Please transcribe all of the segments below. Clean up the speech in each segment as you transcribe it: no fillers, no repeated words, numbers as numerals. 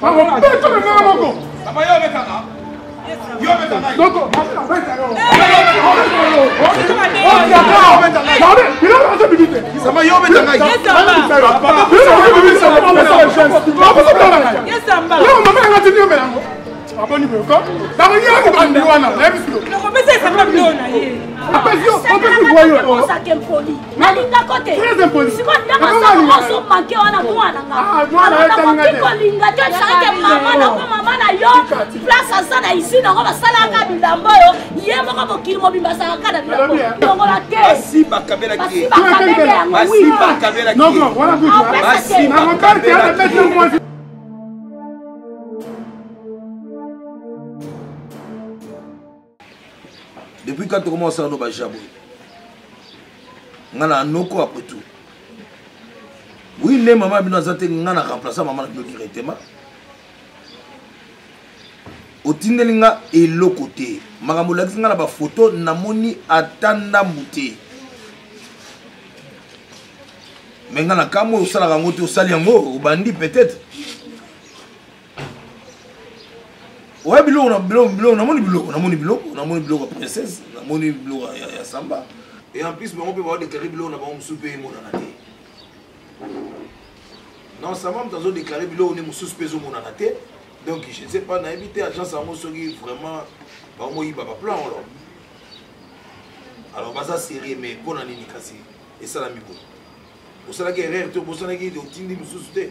Bakobeta na ndenge moko. Papa yo obetaka. Yo obeta ngai. Noko, babeta yo. Biloko nazo bibi te. Sama yo obeta ngai. Biloko mama nanga tindi omela yango. Aboni boye ko? Bakoyaki bandi wana, nayebisi yo. Nakopesa esamba biloko na ye. Apesi yo, opesi voyo. Ozalaka impoli. Nalingako te. Très impoli. Sikoyo ndenge asala ozo manke wana mwana nga. Ah, mwana Alors, etali nga nakoki te. kolinga te ezalaki mama na mpo mama na yo place aza na usine yango basalaka bilamba oyo ye moko mokili mobimba azalaka na bilamba Nalobi, eh. longola te Basi bakabelaki ye. basi bakabeli yango Basi wi bakabelaki ye. Noko, wana kutu. Apesa te. Na mobali te, apesi mwasi. Depuis quand tokoma osala no baja boye nga na noko après tout oui nde mama na bino aza te nga na remplaça mama na bino directement otindeli nga eloko te makambo olakisi nga na bafoto namoni ata ndambu te me nga na kamwe osalaka yango te osali yango obandi peut-être oya biloko na biloko biloko namoni biloko namoni biloko namoni biloko ya princesse namoni biloko ya, ya samba et en plus bango mpe baodeklare biloko na bango mosusu mpe emonana te non samba moto azodeklare biloko nde mosusu mpe ezomonana te donc je ne sais pas nayebi te agence yango soki vraiment bango moyiba baplan olo alors baza sérieux mais mpo na nini kasi esalami boye osalaki erreur te obosanaki otindi mosusu te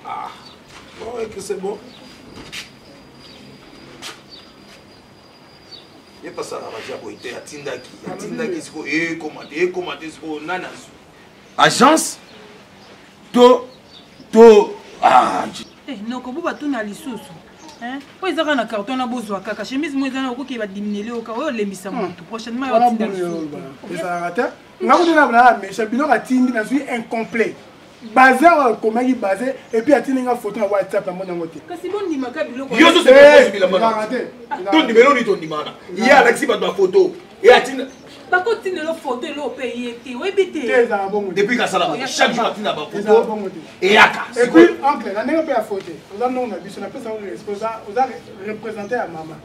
ah bon et que c'est bon ye pasalaka baja boye te atindaki atindaki sikoyo ekoma te ekoma te sikoyo nani azwi agence to to ah, eh, noko bo batuna lisusu oyo eza kaka na carton na bozwa kaka chemise mo eza na okoki badiminuele oka oyo olembisa hmm. motu prochainement yo otinda lisusu ezalaka te nga kutu na na mesha biloko atindi nazwi incomplet base oyo akomaki base epuis atindi nga photo na whatsapp namoni yango te kasi bondimaka biloko yo sobilamba tondimela oni tondimana ye alakisi bato bafoto e atinda bakotindela foto eloko mpe ye te oyebi te ezala bongo depuis kasala chaque jour atinda bafoto eyaka epuis oncle na ndenge mpe ya fote oza ndongo na biso napesa yo respect oza représente ya mama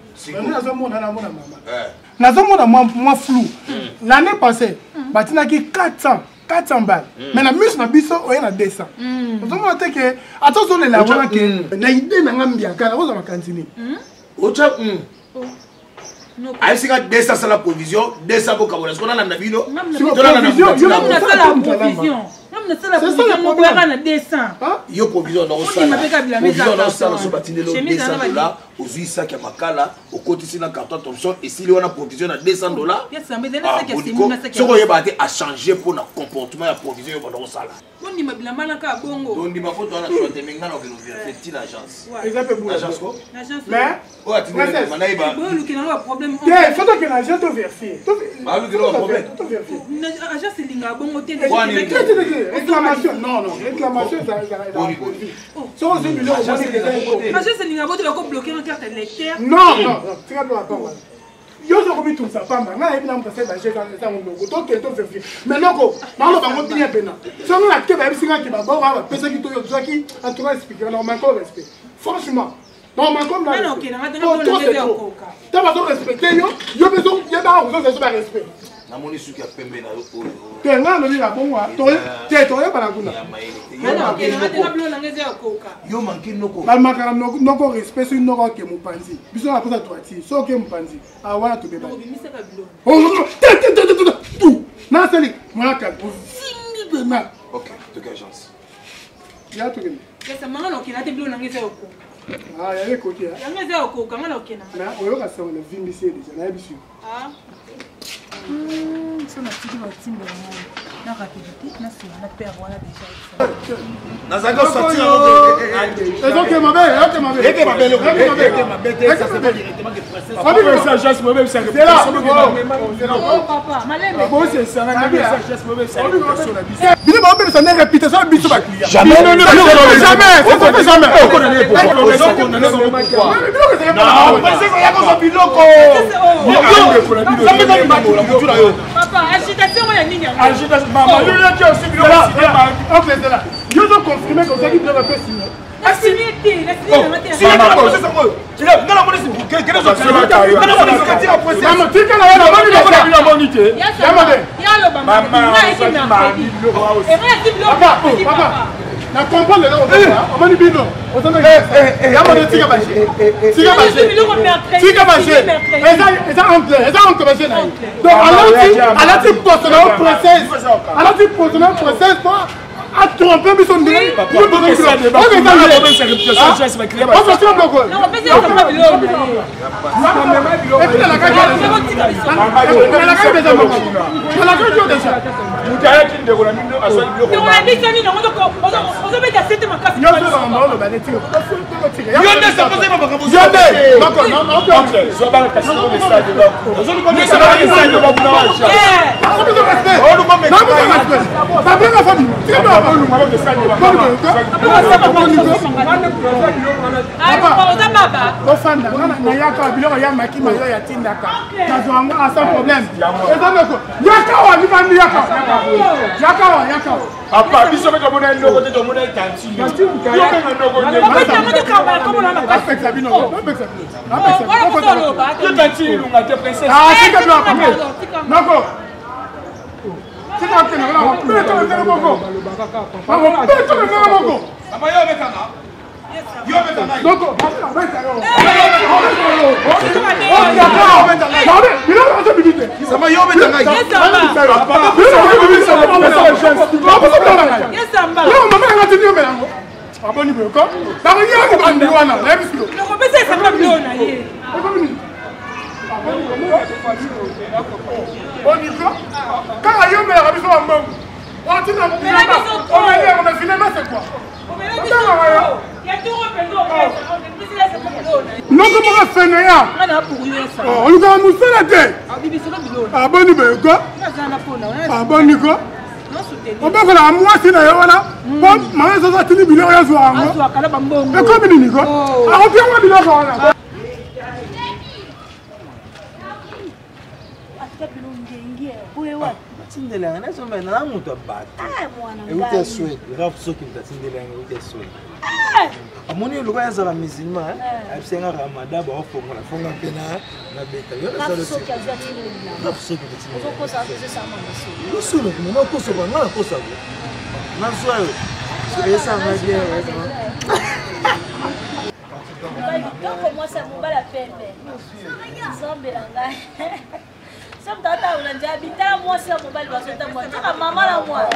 nazomona namona mama eh. nazomona mwa flou hmm. l'année passée hmm. batindaki 400 400 balles hmm. mais na miso na biso oye na 200 ozomona te ke ata ozolela wana ke na idée na nga mbiaka nakozwa makanisi nini otya oh. ayebisi nga 200 sala provision 200 bokabola siko nalanda bino yo provision naosala so batindeli 200 dollar ozwi saki ya makala okotisi na carton thomson esili wana provision na 200 dollar ah, soki oyebaka te achange mpo na comportement ya provision yo banda kosala bondima bilamba na kaka bongo tondima foto wana soit te mais ngai nakokende verifie ti na agence eza mpe boule agence ko mais oyo atindeli na nayeba bolukela ngo baproblème te faut tokende agence to verifie balukela baproblème to verifie agence elingaka bongo te réclamation non non réclamation ezalaka soki ozwi biloko agence elingaka bongo te bakobloke na carte lecteur non non tika biloko ya pamba yo oza komitungisa pamba ngai nayebi na moto asali baje ezango noko tokende toverifie mais noko naoloba yango bien mpena soki na ke bayebisi ngai ke baboko bapesaki to yo ozwaki en tout cas expliquer na manque respect franchement normalement bazo respecte yo yo mpe yebaka kozozela so barespect namoni suki ya pembe na yo oyo te ngai alobi na bongo te toyebana kuna yo manke noko bamakaka noko respect soki noko ake mopanzi biso na posa droiture soki oke mopanzi awana tobeba tu nasali mwana ozingi pena ok toke agence ya tokende yango ekoki oyoka sango navimbisi ye deja nayebisi yo Ah. So natiki batimbela ngai na rapidité nasola na père wana déjà nazalaki osentir ezoke mabe ezoke mabe eke mabe eke mabe te ça se fait directement que princesse bino baobebisa nde réputation na biso baclient jamais jamais princesse ayaka kozwa biloko Oncle Zela, yo ozo confirmer que ozwaki biloko mpe signe. Nasigné te, nasigné nanga te. Mama, tika na yo namoni deja. Namoni te. Yamade. Yaloba Papa, papa. Na comprendre lelo omoni bino. Yamade tika ba jeu. Tika ba jeu. Tika ba jeu. Eza eza oncle, eza oncle ba jeu na ye. Donc alati alati poste na yo princesse. Alati poste na yo princesse po a tromper biso ndenge. Ozotia biloko. Et puis nalakaki déjà mama. Nalakaki yo déjà. Moto ayaki ndeko na bino azwaki biloko. Ndeko na biso nini yango ozobeta sete makasi. Nyonso makambo oloba neti Yo nde sapose ba makambo. Yo nde. Zwa bana kasi yo message ba kuna wa ja. Oza baba. Ofanda nayaka biloko ya makima yo yatindaka nazwa yango a sans problème eza noko yakawa libandi yaka yakawa yakawa. Papa, biso mpe tomona eloko te, tomona tantine. Yo benga ndoko nde. Bapekisa bino, bapekisa bino. Yo tantine ilunga te princesse. Ah, tika biloko noko. Tika okende kona peto ndenge moko. Peto ndenge moko. Papa yo obetanga. Yo obeta ngai. Noko, beta yo. Biloko ozo bibi te. Sama yo obeta ngai. Biloko mama yanga tindi yo melango. Aboni boye ko. Bakoyaki bandi wana, nayebi siko. Nakopesa esanga biloko na ye. Boniko, kaka yo omelaka biso bambongo. Otina bilamba, omeli yango mais finalement c'est quoi? Noko moko feneya olukaka mosala te. Aboni boye ko. Aboni ko. Obekolaka mwasi na ye wana po mama ezozo atindi biloko yazwa yango. Ekomi nini ko? Akopiango biloko wana. Batindela yanga nazomba na moto ya bato euta Swede raf soki moto atindela yanga euta Swede amoni eluka yazala musulman ayebisa yanga ramadan baofongola fonga mpe na nabeta raf soki motindelasolo mama okosaka nga nakosaka nazwa yo esanga bien. Kitoko mwasi ya mobali ya pembe, nzambe na ngai. So moto atambola nzela bitala mwasi ya mobali bazotambola kaka mama na mwana.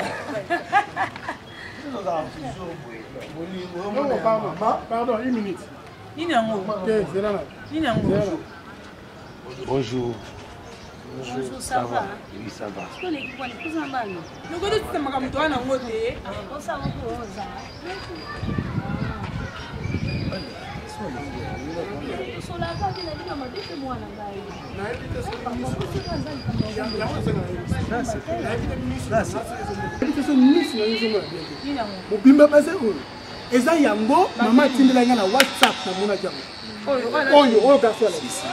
Pardon, une minute. Nini yango? Te, zela na. Nini yango? Bonjour. Bonjour, ça va? Oui, ça va. Noko totisa makambo toa nango te. Mobimba base oyo eza yango mama atindelaki nga na WhatsApp, namonaki yango oyo oyo garçon alakisi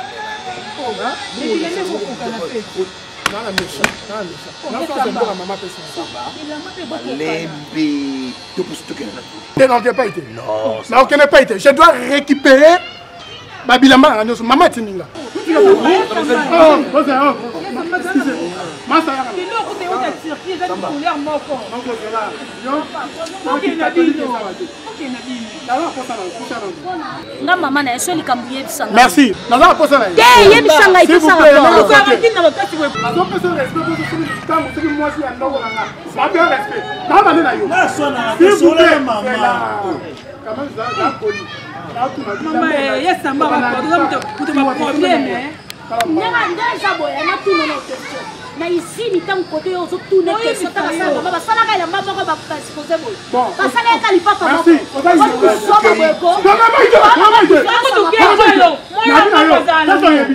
nana méchant, nana méchant nafasemboka mama apesi. Malembe. Topusi tokende na. Te, nakokende pai te. Non. Nakokende pai te, je dois récupérer babilamba nanga nyonso mama atindi nga. Biloko te euta Turquie eza couleur moko. Okende bino, okende bino. Nga mama na ye, so likambo yebisa ngai. Merci, naza na posa na ye. Te, yebisa ngai, S'il vous pesaka plaît, parole. naza te. Tina makasi boye. Nazopesa respect po soki likambo soki mwasi ya ndoko na nga babia respect nabande na yo. S'il vous plaît, c'est là. Quand même, za poli. Mama yesamba bato moto baproblème. Ndenge nde eza boye, natuna na question na isini ntango kote oyo ozotuna question ata basala mama basalaka elamba moko basupose boye basalaka lipapa moko soma boye ko.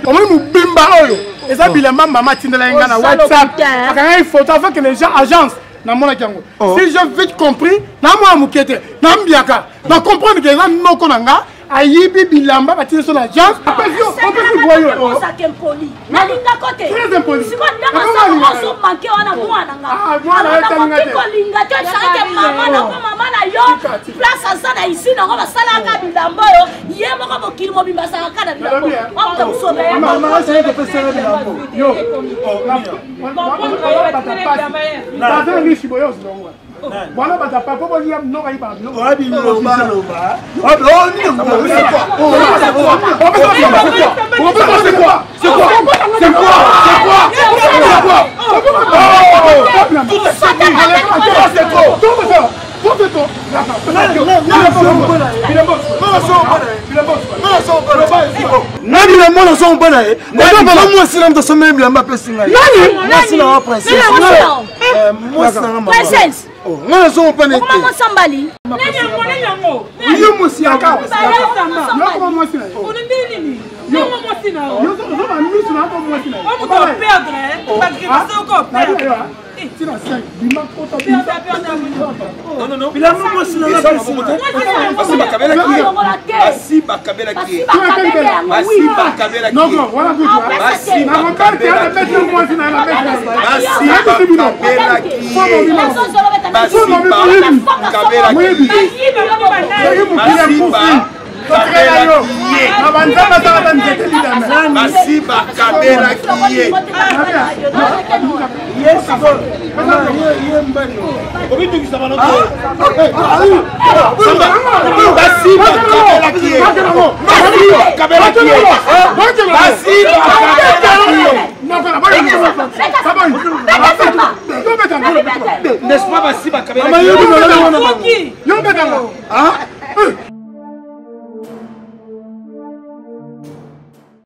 Omoni mobimba oyo eza bilamba mama atindelaki nga na WhatsApp, akangaki photo avant que les gens agence namonaki yango. Si j'ai vite compris, na mwana moke te, nambiaka na comprendre ke eza noko na nga. Ayibi bilamba batindi so na agence. Apesi yo, opesi voyo. Ozalaka impoli. Nalingako te. Très impoli. Sikoyo ndenge osala ozomanke wana mwana nga. Ah, mwana yo etalinga Nakoki te. kolinga te osala ke mama na po mama na yo Tika, tika. place aza na usine yango basalaka bilamba oyo ye moko mokili mobimba azalaka na bilamba Nalobi, eh. omuta mosobe ya Mama asali kopesanga bilamba. Yo. Baza riche boye ozilongwa. Wana baza pa po bolia mnoka yiba biloko. Oya bilobaloba. C'est quoi? C'est quoi? C'est quoi? C'est quoi? C'est quoi? C'est quoi? C'est quoi? Na bilamba nazo mobala ye mwasi na moto asomeli bilamba apesi ngai mwasi na nga princesse mwasi na nga mama nga nazo mopana ete mosambali yo mwasi yaka bilamba mwasi na nga apesi ngai Basi bakabelaki ye. Basi bakabelaki ye. Basi bakabelaki ye. Basi bakabelaki ye. Basi bakabelaki ye. Basi bakabelaki ye. Basi bakabelaki ye. Na banzambe azalaka nzete lidame. Basi bakabelaki ye. Ye sikoyo ye mbali. Obitukisa bano te. Basi bakabelaki ye. Basi bakabelaki ye. Basi bakabelaki ye. N'est-ce pas basi bakabelaki ye? Mama, yo bilobela wana bango. Yo betango.